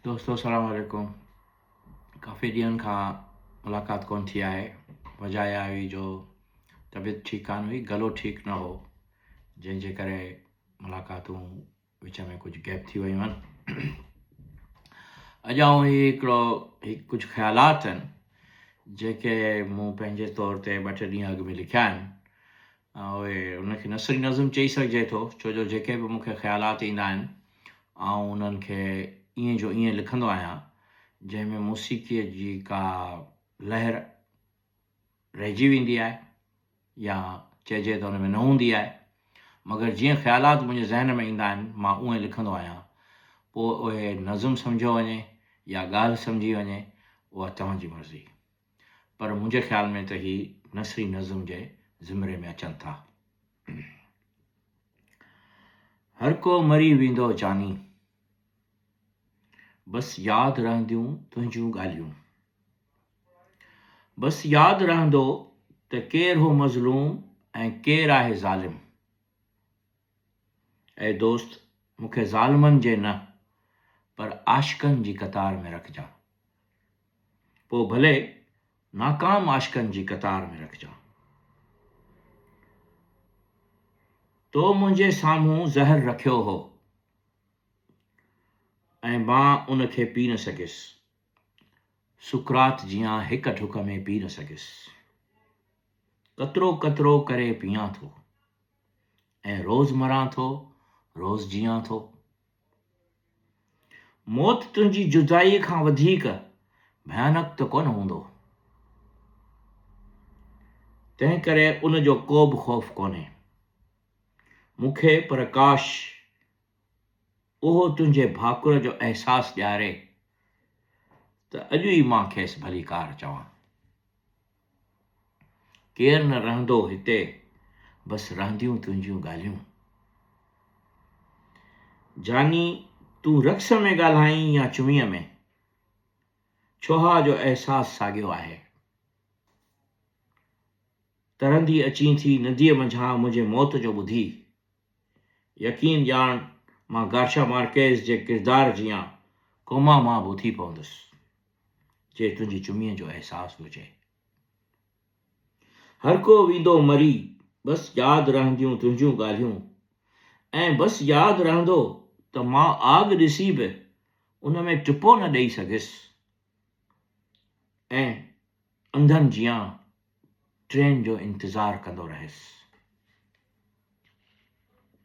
دوستو السلام عليڪم ڪافي ڏينهن کان ملاقات ڪون ٿي آهي وجه اها هئي جو طبيعت ٺيڪ ڪان هئي گلو ٺيڪ نه هو جنهن جي ڪري ملاقاتون وچ ۾ ڪجهه گيپ ٿي ويون آهن اڄ آئون هي هڪڙو هي ڪجهه خيالات آهن جيڪي مون پنهنجي طور تي ٻه ٽي ڏينهن اڳ ۾ لکيا آهن اهي ان کي نثري نظم چئي سگهجي ٿو ڇو جو جيڪي به مون کي خيالات ايندا آهن آئون انهن کي ائين جو ائين لکندو آهيان جنهن ۾ موسيقيء جي ڪا لهر رهجي ويندي آهي يا چئجي ته ان ۾ نه هوندي آهي مگر جيئن خيالات منهنجي ذهن ۾ ايندا آهن مان اونئين لکندو آهيان پوء اهي نظم سمجهيو وڃي يا ڳالهه سمجهي وڃي اها توهان جي مرضي پر منهنجي خيال ۾ ته هي نثري نظم جي زمري ۾ اچن ٿا. هر ڪو مري ويندو جاني. بس ياد رهنديون تنهنجون ڳالهيون. بس ياد رهندو ته ڪير هو مظلوم ۽ ڪير آهي ظالم. اي دوست مون کي ظالمن جي نه پر عاشقن جي قطار ۾ رکجان. پوء ڀلي ناڪام عاشقن جي قطار ۾ رکجان. تو منهنجي سامهون زهر رکيو هو ۽ مان ان کي پي نه سگهيس. سقراط جيان هڪ ڍڪ ۾ پي نه سگهيس. قطرو قطرو ڪري پيان ٿو ۽ روز مران ٿو، روز جيان ٿو. موت تنهنجي جدائيء کان وڌيڪ ڀيانڪ ته ڪونه هوندو. تنهن ڪري ان جو ڪو به خوف ڪونهي مون کي، پر ڪاش! اهو تنهنجي ڀاڪر جو احساس ڏياري ته اڄ ئي مان کيس ڀليڪار چوان. ڪير نه رهندو هتي، بس رهنديون تنهنجيون ڳالهيون. جاني تون رقص ۾ ڳالهائين يا چميء ۾، ڇوها جو احساس ساڳيو آهي. ترندي اچين ٿي نديء منجهان منهنجي موت جو ٻڌي. يقين ڄاڻ مان گارشا مارڪيز جي ڪردار جيان ڪوما مان به اٿي پوندس، جي تنهنجي چميء جو احساس هجي. هر ڪو ويندو مري، بس ياد رهنديون تنهنجون ڳالهيون ۽ بس ياد رهندو ته مان آگ ڏسي به ان ۾ ٽپو نه ڏئي سگهيس ۽ انڌن جيان ٽرين جو انتظار ڪندو رهيس.